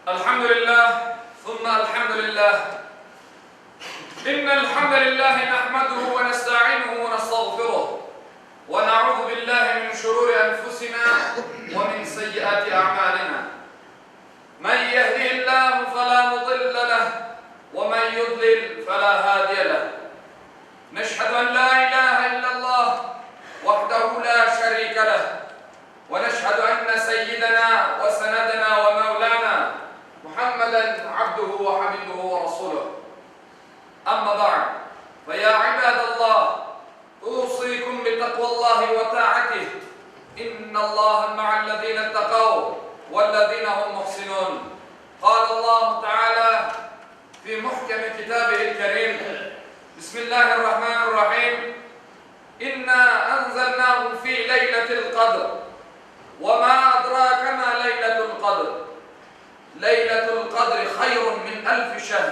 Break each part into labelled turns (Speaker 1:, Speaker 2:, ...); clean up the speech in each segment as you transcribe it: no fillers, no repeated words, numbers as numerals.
Speaker 1: Elhamdülillah, thumma elhamdülillah. İnnel hamdelellahi nahmeduhu ve nestainuhu ve nestağfiruh. Ve na'udhu billahi min şururi enfusina ve min seyyiati a'malina. Men yehdihillahu fela mudille leh ve men yudlil fela hadiye leh. Neşhedü en la ilahe illallah vahdehu la şerike leh. Ve neşhedü enne seyyidena ve senedena ve mevlana Muhammeden abduhu ve habibuhu ve rasuluh. Amma ba'd, fe ya ibadallah, usikum bi takvallahi ve ta'atih, innallaha ma'allezine ittekav vellezine hum muhsinun. Kâlallahu teâlâ fi muhkemi kitâbihil kerîm, Bismillahirrahmanirrahim, İnna enzelnâhu fî leyletil kadr ve mâ edrâke mâ leyletul kadr. Leyletul kadri hayrun min elfi şehr.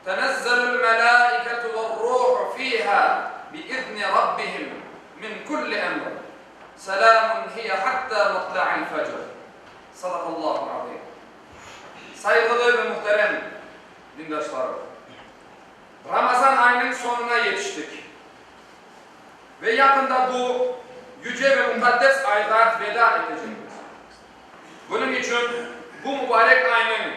Speaker 1: Tenezzelul melâiketu ve'r-ruhu fîhâ bi'izni rabbihim min kulli emr. Selâmun hiye hattâ matla'il fecr. Sadakallâhul azîm. Sayğılı ve muhterem dindaşlarım! Ramazan ayınıñ soñuna yetiştik ve yaqında bu yüce ve muqaddes ayğa veda etecekmiz. Bunıñ içün bu mubarek aynıñ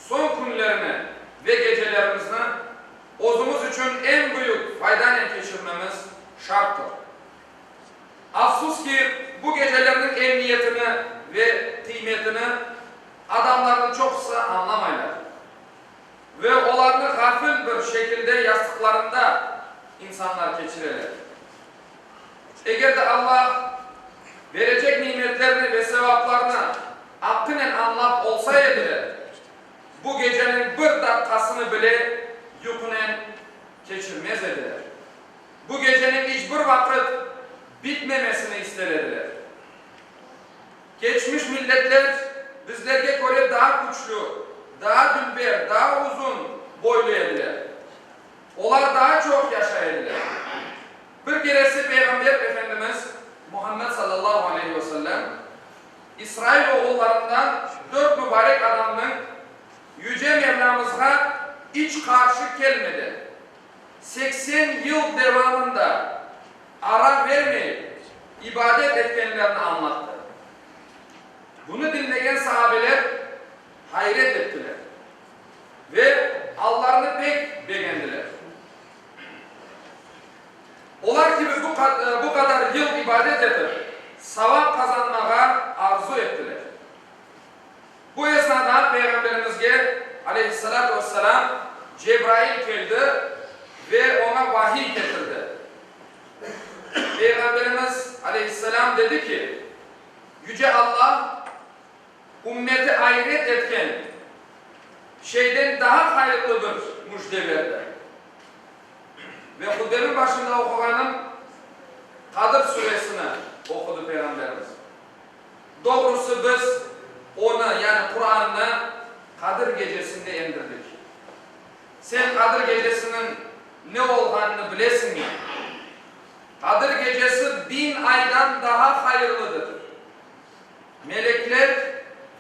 Speaker 1: soñ künlerini ve gecelerimizni özümiz içün eñ büyük faydanen keçirmemiz şarttır. Afsus ki, bu gecelerniñ emiyetini ve qıymetini adamlarnıñ çoqusı añlamaylar ve olarnı ğafil bir şekilde yastıqlarında insanlar keçireler. Eger de Allah berecek nimetlerni ve sevaplarnı aqqınen añlap olsa ediler, bu geceniñ bir daqqasını bile yuqunen keçirmez ediler. Bu geceniñ iç bir vaqıt bitmemesini ister ediler. Keçmiş milletler bizlerge köre daa küçlü, daa dülber, daa uzun boylu ediler. Olar daa çoq yaşay ediler. Bir keresi Peyğamber Efendimiz Muhammed sallallahu aleyhi ve sellem İsrail oğullarından dört mübarek adamnıñ Yüce Mevlamızğa iç qarşı kelmeden, 80 yıl devamında ara vermeyip ibadet etkenlerini añlattı. Bunı diñlegen sahabeler hayret ettiler ve allarını pek begendiler. Olar kibi bu qadar yıl ibadet etip, savap qazanmağa arzu ettiler. Bu esnada Peyğamberimizge, aleyhissalâtu vesselâm, Cebrail keldi ve oña vahiy ketirdi. Peyğamberimiz, aleyhisselâm, dedi ki, Yüce Alla ümmeti ayret etken şeyden daha hayırlı bir müjde berdi. Ve hutbeniñ başında oquğanım Qadır suresini oqudı Peyğamberimiz. Doğrusı biz onı, yani Qurannı, Qadir gecesinde endirdik. Sen Qadir gecesiniñ ne olğanını bilesiñmi? Qadir gecesi biñ aydan daha hayırlıdır. Melekler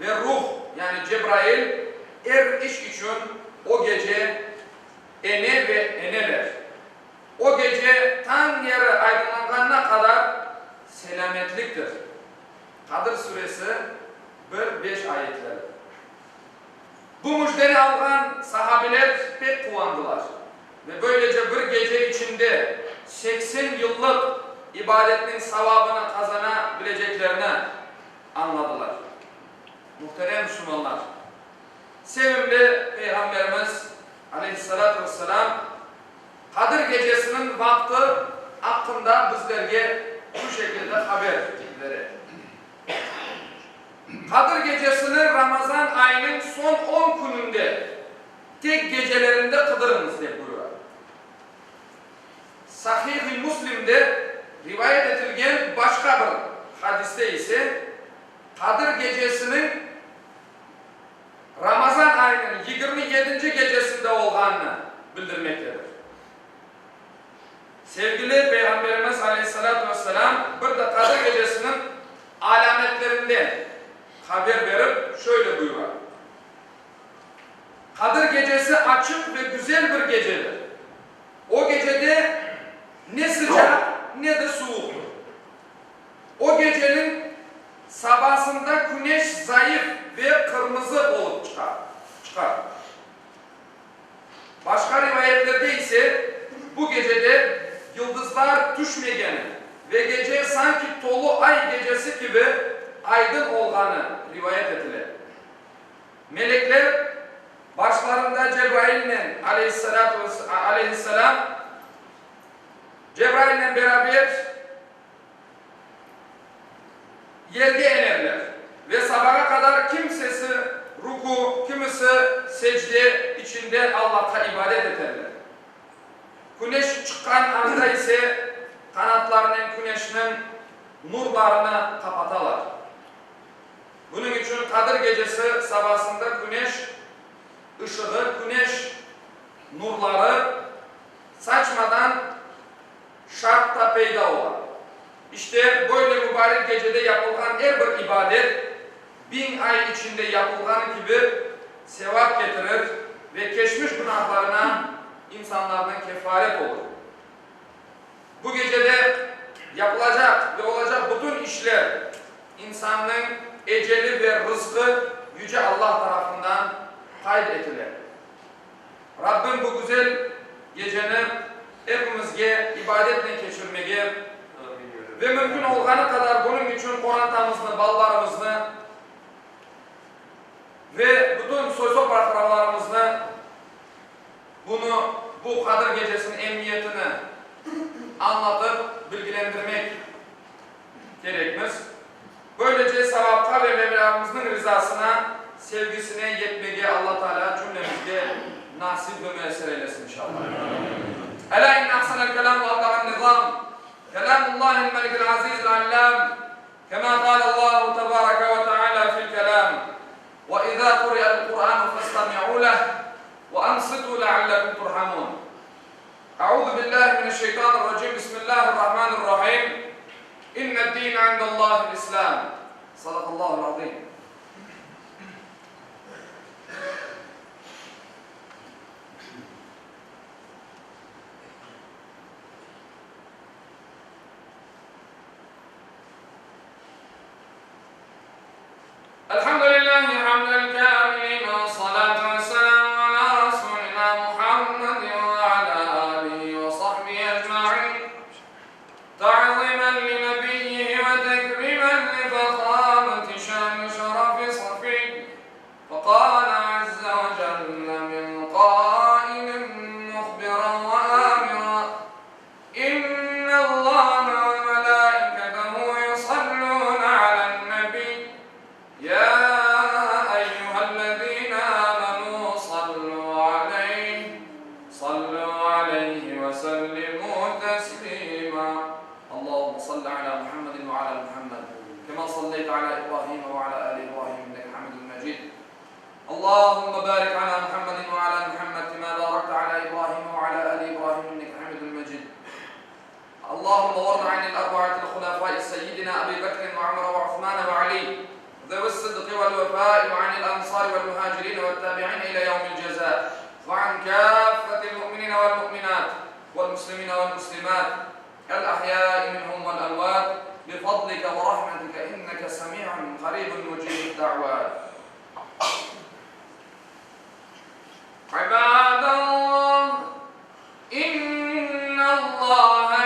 Speaker 1: ve Ruh, yani Cebrail, er iş içün o gece ene ve eneler. O gece tañ yeri aydınlanğanına qadar selâmetliktir. Qadir suresi, bir, beş ayetleri. Bu müjdeni alğan sahabiler pek quvandılar ve böylece bir gece içinde 80 yıllıq ibadetniñ savabını qazana bileceklerini añladılar. Muhterem müslümanlar! Sevimli Peyğamberimiz, aleyhissalâtu vesselâm, Qadir gecesiniñ vaqtı aqqında bizlerge şu şekilde haber bere. Qadir gecesini Ramazan ayınıñ soñ on kününde, tek gecelerinde qıdırıñız, dep buyura. Sahih-i Müslimde rivayet etilgen başqa bir hadiste ise, Qadir gecesiniñ Ramazan ayınıñ 27-nci gecesinde olğanını bildirmektedir. Sevgili Peyğamberimiz aleyhissalâtu vesselâm bir de Qadir gecesiniñ alâmetlerinden haber berip, şöyle buyura. tolu ay gecesi kibi aydın olğanı rivayet etile. Melekler başlarında Cebrailnen, aleyhisselâm, Cebrailnen beraber yerge enerler ve sabağa qadar kimsesi ruku, kimisi secde içinde Allahqa ibadet eterler. Küneş çıqqan anda ise qanatlarınen küneşniñ nurlarını qapatalar. Bunıñ içün Qadir gecesi sabasında küneş ışığı, küneş nurları saçmadan şarqta peyda ola. İşte, böyle mübarek gecede yapılğan er bir ibadet, biñ ay içinde yapılğanı kibi sevap ketirir ve keçmiş günahlarına insanlarnıñ kefaret olur. Bu gecede yapılacaq ve olacaq bütün işler, insannıñ eceli ve rızqı Yüce Allah tarafından qayd etile. Rabbim bu güzel geceni epimizge ibadetnen keçirmege ve mümkün olğanı qadar bunıñ içün qorantamıznı, balalarımıznı ve bütün soy-sop aqrabalarımıznı bunı, bu Qadir gecesiniñ emiyetini añlatıp, bilgilendirmek kerekmiz. Böylece savapqa ve Mevlâmıznıñ rizasına, sevgisine yetmege Alla Tealâ cümlemizge nasip ve müyesser eylesin inşallah. Elâ inne ahsenel kelâm ve ablagan nizâm kelâmullâhil melikil azîzil allâm kemâ kâlellâhu tebâreke ve teâlâ fil kelâm ve izâ kuri'el Kur'ânu festemi'û leh ve ansitû leallekum turhamûn. Euzu billahi mineşşeytanirracim Bismillahirrahmanirrahim İnned-dine indellâhil İslâm Sadakallâhul azîm. Elhamdülillahi hamden kâmilin ve salâtu ve selâmu alâ rasûlinâ Muhammedin ve alâ âlihi ve sahbihi ecmaîn. Ta'zîmen li nebiyyihi ve tekrîmen li fehâmeti şân-ı şerefi safî. Feqâle azze ve celle min qâilin muhbiran ve âmiran, İnnallâhe ve melâiketehu yusallûne alen-nebiy, yâ eyyühellezîne âmenû sallû aleyh, sallû aleyhi ve sellimû teslîmâ. Allahümme salli alâ Muhammedin ve alâ Muhammed, kemâ salleyte alâ İbrahîme ve alâ âli İbrahîm inneke hamidun mecîd. Allahümme barik alâ Muhammedin ve alâ Muhammed kemâ bârekte alâ İbrahîme ve alâ âli İbrahîm inneke hamidun mecîd. Allahümme vardı anil erba'atil hulefâi seyyidinâ Ebî Bekrin ve Ömer ve Osmân ve Alî zevi's-sıdqi ve'l-vefâi ve anil ensâri ve'l-muhâcirîne ve't-tâbi'îne ilâ yevmil cezâ ve an kâffetil mu'minîne ve'l-mu'minât ve'l-muslimîne ve'l-muslimât el-ahyâi minhum ve'l-emvât bifadlike ve rahmetike inneke semî'un qarîbun mucîbud-da'vât. İbâdallah, İnnallâhe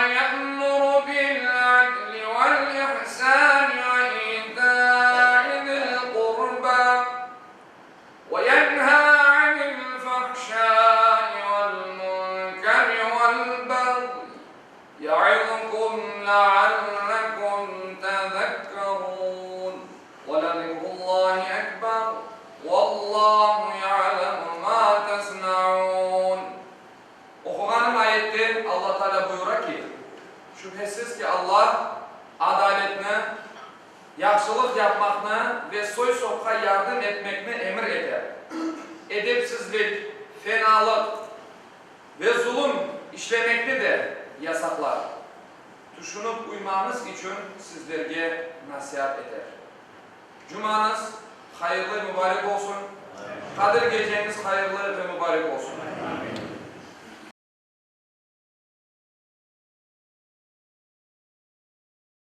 Speaker 1: ye'muru bil-'adli vel-ihsâni ve îtâi zil-qurbâ ve yenhâ 'anil-fahşâi vel-munkeri vel-bagyi Ya'izukum leallekum tezekkerun ve lezikrullahi ekber vallahu ya'lemu ma tesnaun. Oquğanım ayette Alla Taalâ buyura ki, Şübhesiz ki, Alla adaletni, yahşılıq yapmaqnı ve soy-sopqa yardım etmekni emir eter. Edepsizlik, fenalıq, Ve zulum işlemekni de yasaqlar. Tüşünip uymañız içün sizlerge nasiat eter. Cumañız hayırlı, mübarek olsun. Qadir geceñiz hayırlı ve mübarek olsun.